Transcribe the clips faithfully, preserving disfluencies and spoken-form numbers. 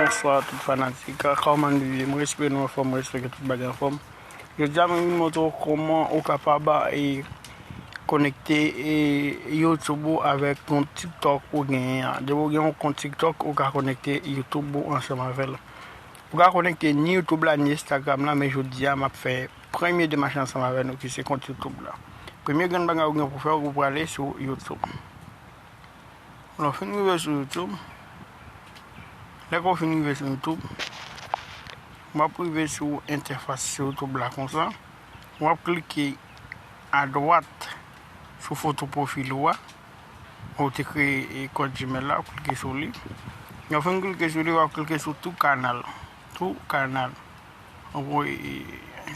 Bonswa tout fanatik. Kòman nou ye? Mwen espere nou anfòm, mwen espere tout bagay anfòm. Jodi a, mwen vin montre w kòman ou kapab e, konekte e, YouTube ou avèk kont TikTok ou genyen an. Depi w gen yon kont TikTok, ou ka konekte YouTube ou ansanm avè l. Ou ka konekte ni YouTube la, ni Instagram la, men jodi a, m ap fè premye demach ansanm avè nou, ki se kont YouTube la. Premye grenn bagay ou gen pou fè, ou prale sou YouTube. Lè w fin rive sou YouTube, lè ke w fin rive sou YouTube, w ap rive sou entèfas YouTube la konsa. W ap klike adwat sou foto pwofil ou a. Ou te kreye e, kont Gmail la, w ap klike sou li. Lè w fin klike sou li, w ap klike sou tou kanal. Tou kanal. Ou, e,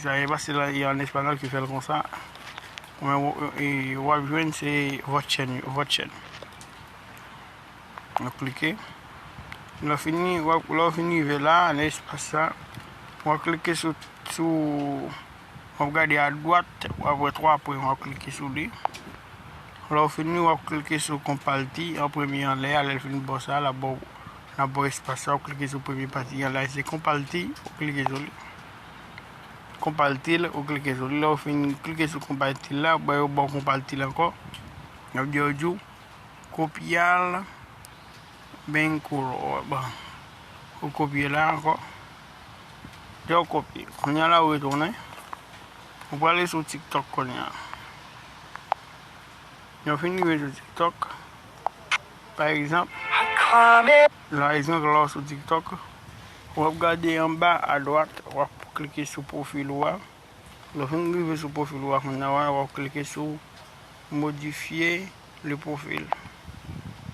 sa e pase la, e an espanyòl ki fè l konsa. Men, e, w ap jwenn se vòt chèn, vòt chèn. W ap klike. Lè w fini, w ap, lè w fin rive la, nan espas sa, w ap klike sou, sou, w ap gade adwat, w ap wè twa pwen, w ap klike sou li. Lè w fini, w ap klike sou konpati an premye anlè a, lè l fin bò sa, l ap ba w, l ap ba w espas sa, w klike sou premye pati anlè a, se konpati, w klike sou li. Konpati l, w klike sou li. Lè w fin klike sou konpati l la, bon, yo ba w konpati l ankò. Y ap di w, di w, kopyal, ben, kolo, bon. Ou kopye la ankò. Lè w kopye. Kounye a la, ou retounen. Ou prale sou TikTok kounye a. Lè w fin rive sou TikTok, pa egzanp, pa egzanp, lè w sou TikTok, w ap gade anba adwat, w ap klike sou pwofil ou a. Lè w fin rive sou pwofil ou a kounye a, w ap klike sou modifye le profil.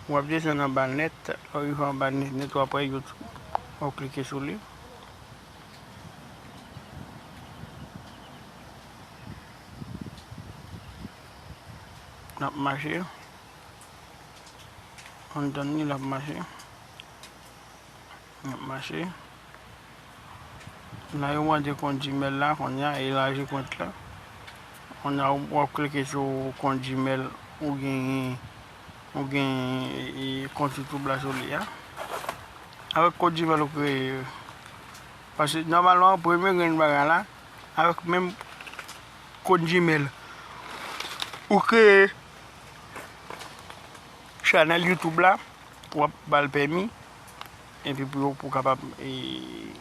W ap desann anba nèt, lè w rive anba nèt, nèt w ap wè YouTube. W ap klike sou li. L ap mache. Ann tann li, l ap mache. L ap mache. La, yo mande kont Gmail la, kounye a, elaji kont la. Kounye a, w ap klike sou kont Gmail ou gen, ou gen, e, kont YouTube la sou li a. Avèk kont Gmail ou kreye, paske nòmalman, premye grenn bagay la, avèk menm kont Gmail ou kreye chanèl YouTube la, w ap ba l pèmi, epi pou yo, pou kapab, e,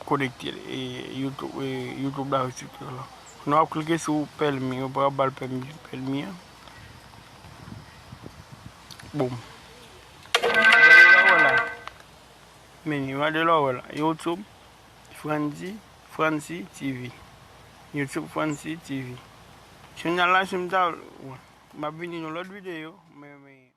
konekte, e, YouTube, e, YouTube la avèk TikTok la. Nou ap klike sou pèmi, yo pral ba l pèmi, pèmi an. Boum. Lè w wè la. Men, gade lè w wè la. YouTube, Franzi, Franzi T V. YouTube, Franzi T V. Chanèl la, si m ta, m ap vini nan lòt videyo, men, men,